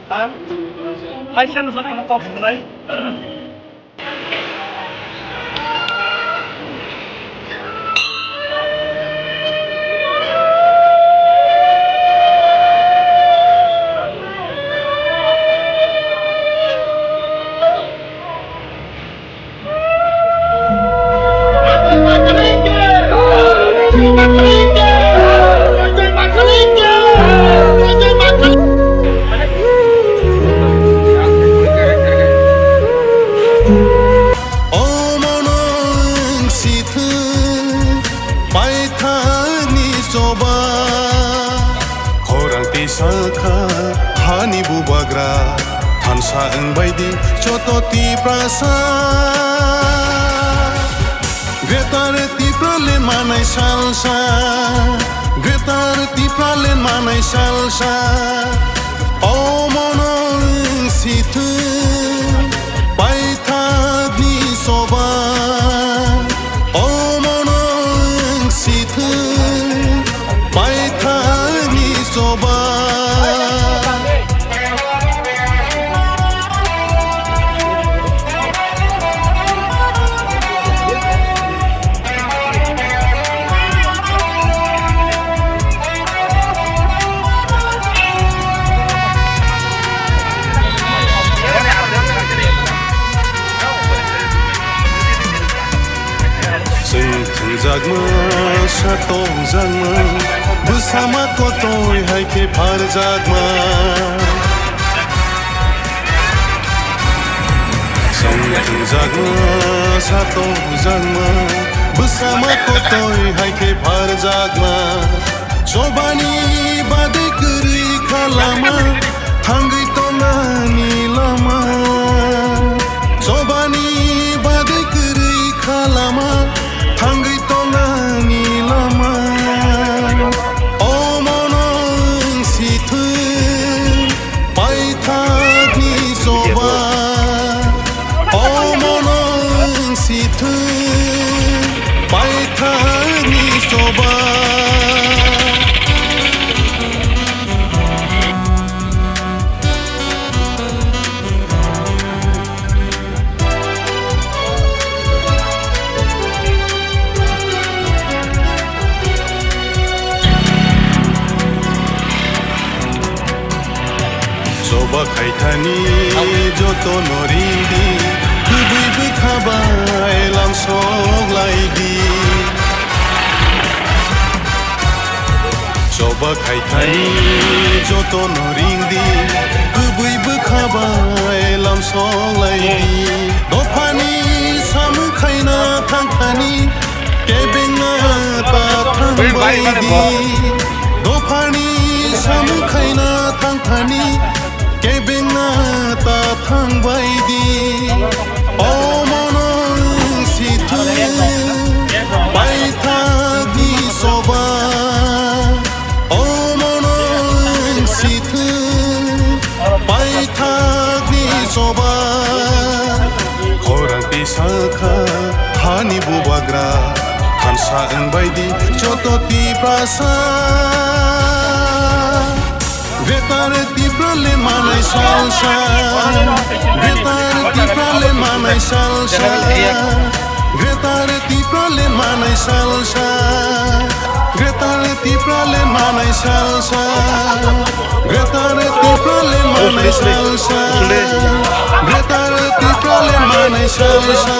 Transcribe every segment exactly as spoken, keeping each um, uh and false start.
Ang hai sen sa kok sanai. Omono wng si thung paithakni choba, khorang tisa kha hani bubagra, thansa wng bai di joto Tiprasa. Greater Tipraland manai salsa, Greater Tipraland manai salsa. Omono wng si thung paithakni choba, omono wng si thung paithakni choba. Chwng thwngjakma, sa tongjakma, bwsama kotoi hai khe pharjakma. Chwng thwngjakma, sa tongjakma, bwsama kotoi hai khe pharjakma. Chobani bagwi kwrwi kha lama, thangwi tongnani lama. Chobani bagwi kwrwi kha lama, thangwi tongnani lama. Omono wng si thung paithakni choba, omono wng si thung paithakni choba. Choba khaithani jotono ringdi, kubui bwkha bai lamsok laidi. Choba khaithani jotono ringdi, kubui bwkha bai lamsok laidi. Dophani samung khaina thangthani, kebengna ta thangbaidi. Dophani samung khaina thangthani, kebengna ta thangbaidi. Omono wng si thung paithakni choba, omono wng si thung paithakni choba. Khorang tisa kha hani bubagra, thansa wng bai di joto Tiprasa. Greater Tipraland manai salsa, Greater Tipraland manai salsa, Greater Tipraland manai salsa, Greater Tipraland manai salsa, Greater Tipraland manai salsa, Greater Tipraland manai salsa.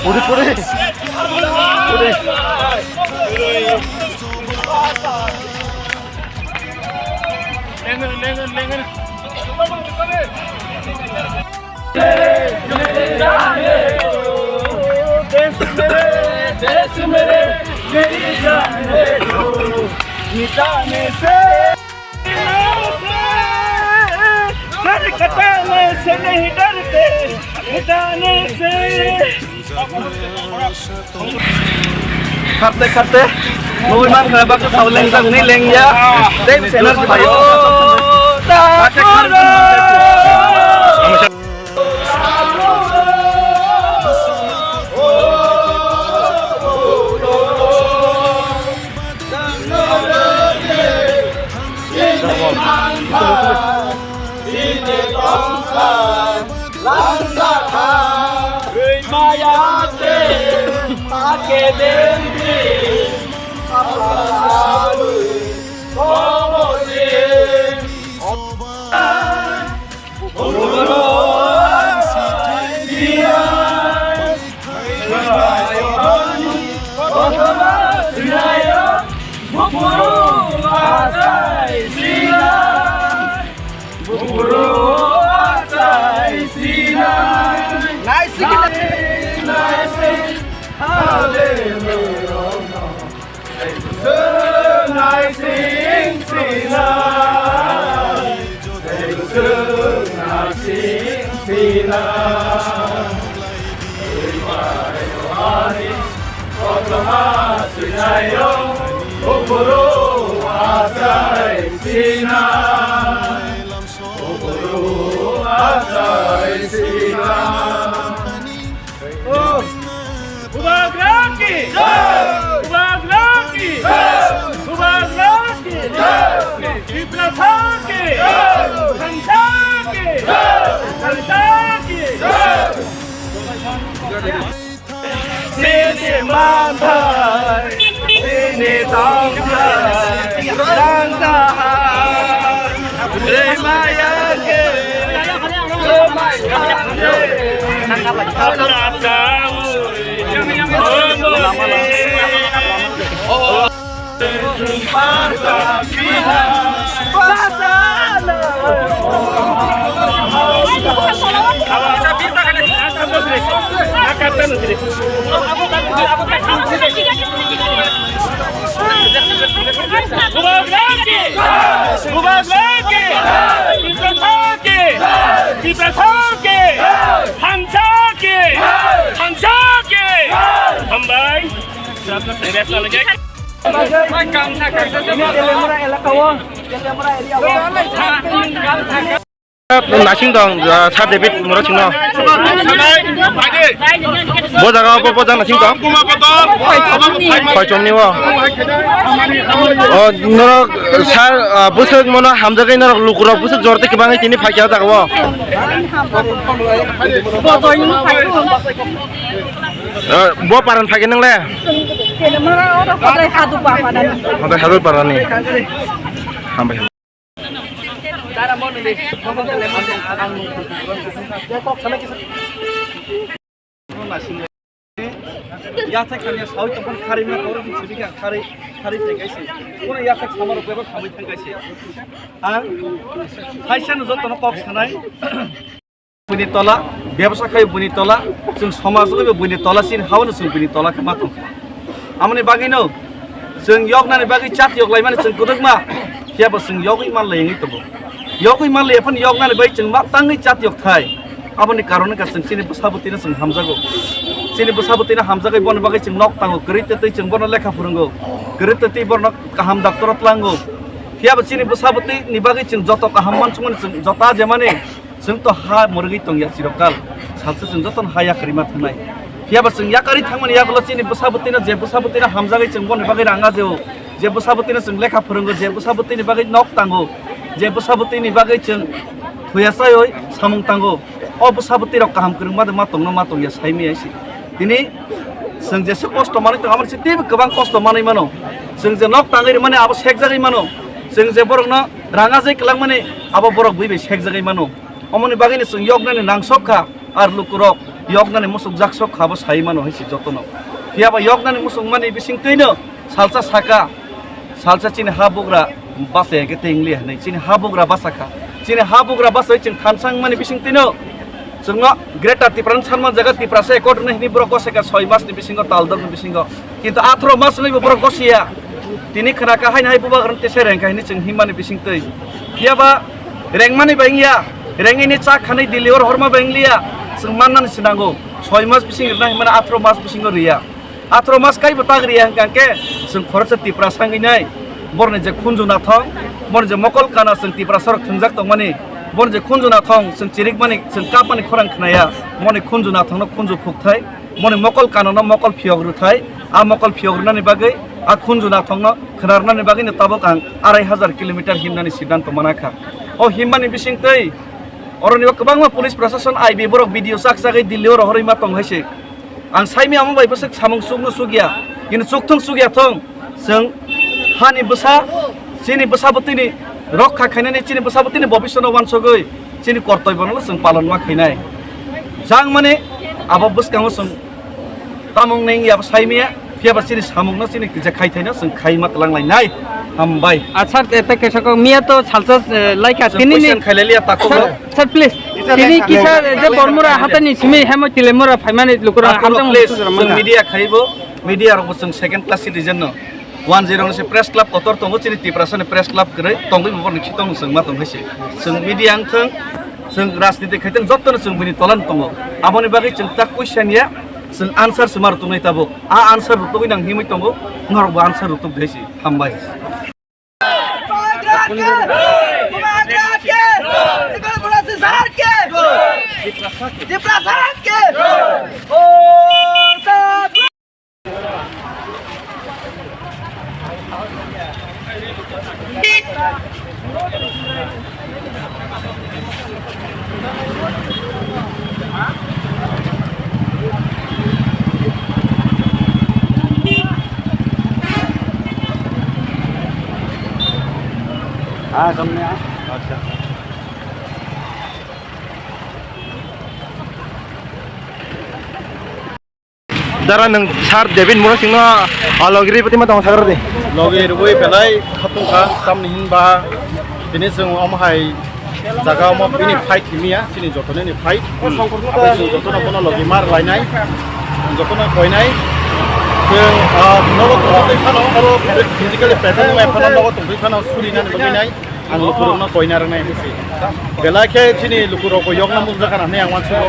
Puri, puri. Puri. Sir कटाने से नहीं डरते, मिटाने से। Kharte kharte, nugui mankha baksa sao lengjak hwnwi lengya. Tei se energy phaio. Bubagra ki! Bubagra ki! Bubagra ki! Tiprasa ki! Thansa ki! Thansa ki! Sini manthai, sini tongthai, thansa hai, remaya ke. Bubagra ki! Bubagra ki! Tiprasa ki! Tiprasa ki! Thansa ki! Thansa ki! Hambai! Telemura elaka o, Telemura area o. Nasing tong, ah, Sir David Murasingno. Bo jaga o bo, bo jaga nasing tong. Koichomni o. O, norok, sir, ah, bwswk mono hamjagwi norok lukurok bwswk jor tei kwbangwi tini phaikha o jaga o. Ah, bo paran phaikha nwngle? Hodai Hadu Parani. Hambai. Yathek kanya sawi tongkha khari ma koro di sidi kha khari khari te kaisi. Pura yathek samar bebak khamwi thang kaisi. Ang haisa no joto no kok sanai. Buini tola, bebsa khai buini tola, chwng somaj bai buini tola sin hao no chwng buini tola khe ma tong. Amoni bagwi no chwng yoknani bagwi chat yoklaimani chwng kwdwkma, phiya bo chwng yogwi manlai wngwi tongo. Yogwi manlai phano yoknani bai chwng ma tangwi chat yok thai. Aboni karon wngkha chwng chini bwsa bwtwino chwng hamjago. Chini bwsa bwtwino hamjagwi bono bagwi chwng nok tango, kwrwi twtwi chwng bono lekha phwrwngo, kwrwi twtwi bono kaham doctor o tlango. Phiya bo chini bwsa bwtwini bagwi chwng joto kaham mansukmani chwng joto ajemani. Chwng to ha mwrwgwi tongya chirokal. Salsa chwng jotono ha yakarima thangnai. Phiya ba chwng yakarwi thangmani yagulo chini bwsa bwtwino je bwsa bwtwino hamjagwi chwng boni bagwi rang ajeo. Je bwsa bwtwino chwng lekha phwrwngo, je bwsa bwtwini bagwi nok tango, je bwsa bwtwini bagwi chwng thuya chayoi Samung tango. O bwsa bwtwi rok kaham kwrwngma de ma tongno ma tongya saimaya si. Tini chwng jesa kosto manwi tong, abo se teibo kwbang kosto manwi mano. Chwng je nok tangwi rwmani abo sekjagwi mano. Chwng je borokno rang ajai kwlangmani abo borok bui bai sekjagwi mano. Omoni bagwino chwng yoknani nangsok kha, ar lukurok yoknani musukjak sok kha, abo sai mano hai se jotono. Phiya ba yoknani musukmani bisingtwino salsa saka, salsa chini ha bugra bachaya khe tei wngli hinwi chini ha bugra bachakha. Chini ha bugra bachai chwng thansangmani bisingtwino chwngno Greater Tipraland sanma jaga Tiprasa accord hwnwi hinwi borok goseka soi masni bisingo, tal dokni bisingo. Kintu atharo mas wngwi bo borok gosiya. Tini khna kha haino hai bubagrang tesa rengkha hinwi chwng himmani bisingtwi. Phiya ba rengmani bai wngya, rengwini cha khanwi Delhi o rohorma bai wngliya, chwng mannani se nango. Soi mas bising rwna hinmani atharo mas bisingo rwya. Atharo mas kaibo tak rwya hwnkha khe chwng khoroksa Tiprasa wngwi nai. Borni je khunju nathong, borni je mokol kana chwng Tiprasa rok thwngjak tongmani, borni je khunju nathong chwng chirikmani, chwng kapmani khorang khnaya, moni khunju nathongno khunju phukthai. Moni mokol kanono mokol phiyok rwthai, a mokol phiyok rwnani bagwi, a khunju nathokno khwnarwnani bagwino tabuk ang arai hajar kilometer himnani siddhanto manakha. O himmani bisingtwi oronibo kwbangma police prashason I B borok video chak chagwi Delhi o rohorwi ma tong hai se. Ang saimaya omo bai bwswk samung chukno chukya, kintu chukthung chukya thung. Chwng hani bwsa, chini bwsa bwtwini rokha khainani, chini bwsa bwtwini bobiswano uansugwi chini kortoibono chwng palon ma khainai. Jang mani abo bwskango chwng tamung neng yabo saimaya, phiyaba chini samungno chini kisa khaithaino chwng khaima twlang lainai. Hambai. Acha, eta kesa kok miya to salsa, eh, laika Chwng tini ni question khailaliya takhuk sir, rok. Sir, please. Tini kisa je Bormura hatani simi hemo Tilemura phaimani lukura Takhuk rok, hamjang please, musugra chwng mangkha. Media khaibo, media rokbo chwng second class citizen no. One zero ni se press club kotor tongo, chini Tiprasa ni press club kwrwi tongwi bo borokni khitong chwng ma tong hai se. Chwng media wng thwng, chwng rajniti khai thwng, jotono chwng bini tola ni tongo. Aboni bagwi chwng ta question ya, chwng answer se ma rwtwknai tabuk. A answer rwtwgwi nang himwi tongo, norok bo answer rwtwk hai se. Hambai. हाँ, सामने आ। अच्छा। Dara, nwng sir David Murasingno, ah, logi rwi phaima tongo, sakra di. Logi rwi belai khatung kha, tamni hinba tini chwng omo hai jaga omo bini fight himiya, chini jotono ni fight. Hmm. Abo chwng jotono bono logi mar lainai, jotono koinai. Chwng, ah, nogo tongwi phano, oro physically present wngmai phano nogo tongwi phano surinani bagwi nai. Ang lukurokno koina rwnai hinwi si. Belai khe chini lukurokbo yokna mukjak kana hinwi ang uansugo.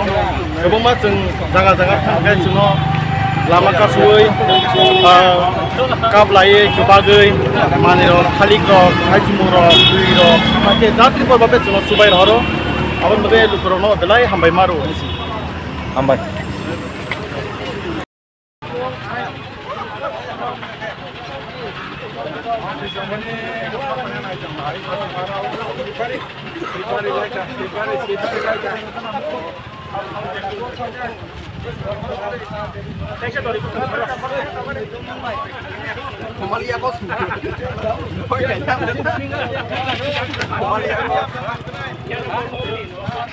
Kwbangma chwng jaga jaga thang khe chwngno lama kasui, ah, kap laiwi, kwbagwi, manwirok, thalikrok, haichumungrok, twiwirok, hakhe jatri porba khe chwngno chubai rohoro. Aboni bagwi lukurokno belai hambai ma rwo hinwi si. Hambai.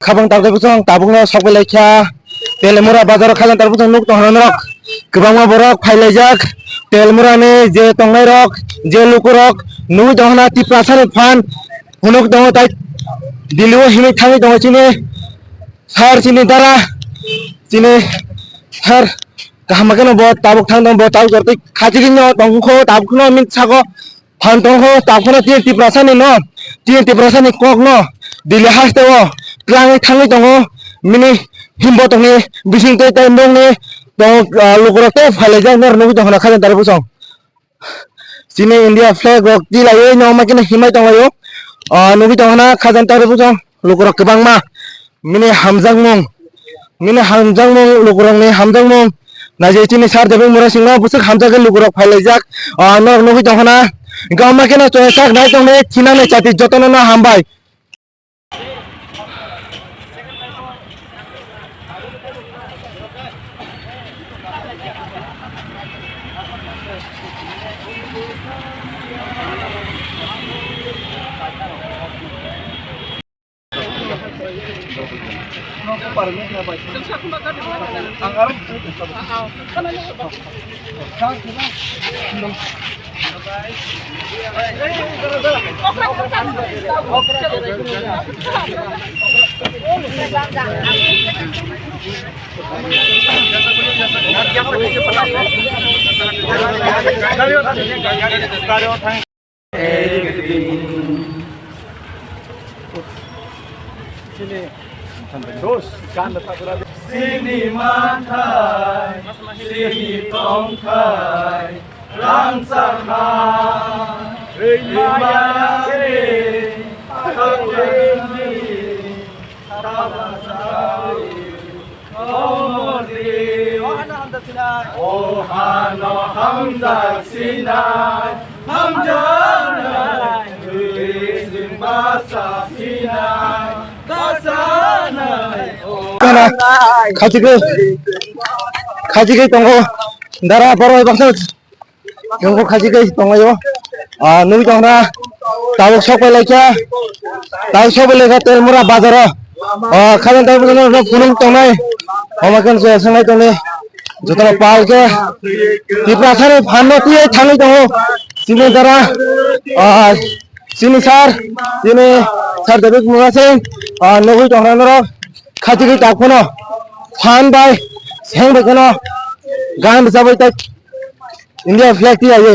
Khabang tabuk tabukno sok belai kha. Telemura bazar o khajang tabuk nuk tong norok. Kwbangma borok phailaijak. Telemura ni je tongnai rok, je lukurok nugwi tongo na Tiprasa ni phan. Hunuk tongo tai Delhi o hinwi thangwi tongo chini sir, chini dara, chini sir kaham khe no bo tabuk thang tongo, bo tabuk jortwi khachigwi no tongkho, tabuk no min sako. Phan tongkho, tabuk no chini Tiprasa ni no, chini Tiprasa ni kok no Delhi haste o twlangwi thangwi tongo, mini himbo tongni bising tei tei mungni tong, ah, lukurok tei phailaijak norok nugwi tongkha na khajang tabuk song. Chini India flag rok tilaiwi no ma khe no himai tonglaio. Ah, nugwi tongkha na khajang tabuk song lukurok kwbangma. Mini hamjakmung, mini hamjakmung, lukurokni hamjakmung. Naijai chini sir David Murasingno bwswk hamjakgwi lukurok phailaijak. Ah, norok nugwi tongkha na. Hwnkhe omo kheno chwng sak nai tongnai thinangnai chati jotono no hambai. Sini manthai, sini tongthai, rangchakha, rimaya khe, O hano hamjak sinai, hamjaknai, twi chwng basa sinai, basanai, o Khajigwi, khajigwi tongo. Dara borok baksa. Nungkuk khachi kai tonglaio. Ah, nugwi tongna. Tabuk sok pai laikha. Tabuk sok pai laikha Telmura bazaro. Ah, khajan tabuk no phunuk tongnai. Homa khe je sangnai tongni. Jotono pal khe. Tiprasani phanno twiwi thangwi tongo. Chini dara. Ah, chini sir. Chini sir David Murasing. Ah, nugwi tongna norok. Khachi kai tak phano. Phan bai. Seng bai kheno. Gan rwchapwi tak. India flag tiyaiwi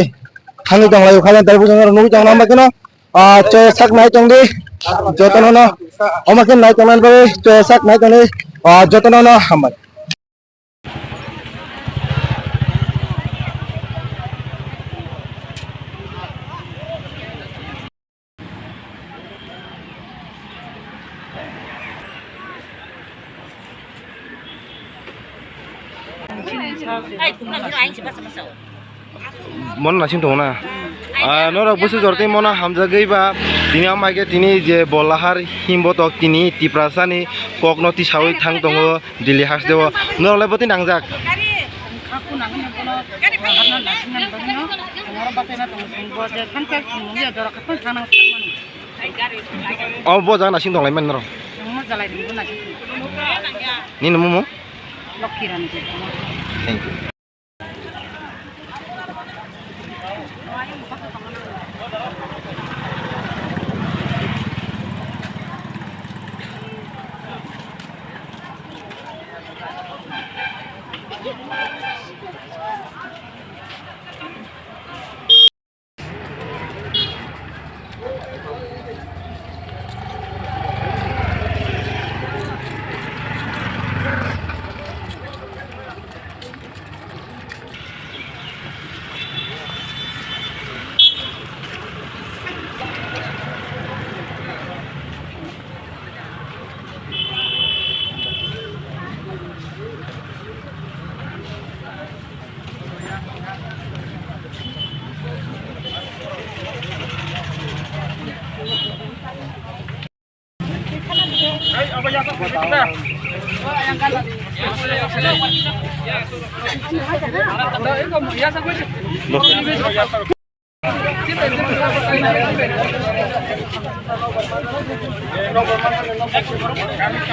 thangwi tonglaio. Khajan tabuk no nugwi tongna hwnba kheno, ah, choya sak nai tongdi jotono no, omo khe nai tongna bagwi choya sak nai tongdi, ah, jotono no hambai. Mon nasing tongo na. Ah, norok busu jortwi mono hamjagwi ba tini amai khe tini je bolahar himbotok tini Tiprasani kokno tisawi thang tongo Delhi hasteo. Norok lai bwtwi nangjak. Khaku nangmani bono, bono harna nasingnani bagwino, chwng oro bachaina tongo, chwng bo je thansa chwng nungya jora khatung thangnang thangmani. O bo jaga nasing tonglaimani norok? Chwng mo jalai ringbo nasing tong. Nini mumu? Lokhi Rani. Thank you.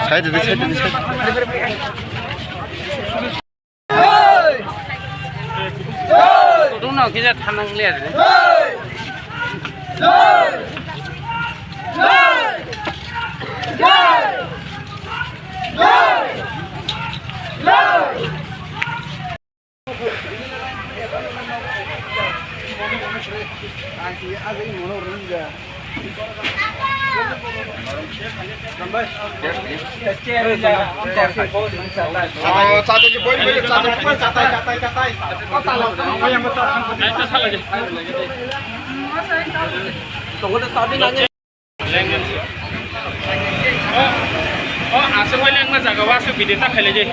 Side di, side di, side. Kutung no kisa thanang liya de. O, aswk bai lengma jaga o aswk bidi ta khailai de.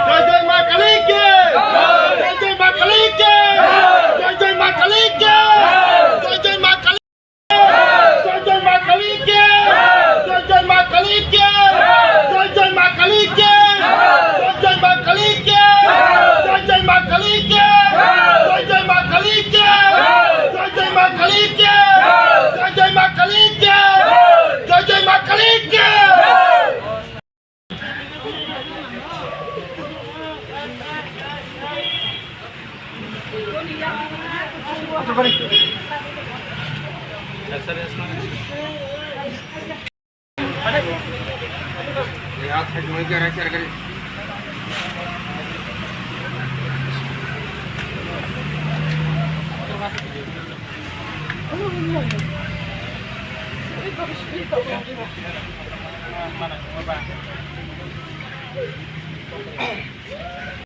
Jai Jai Ma Kali ki! Jai Jai Ma Kali ki!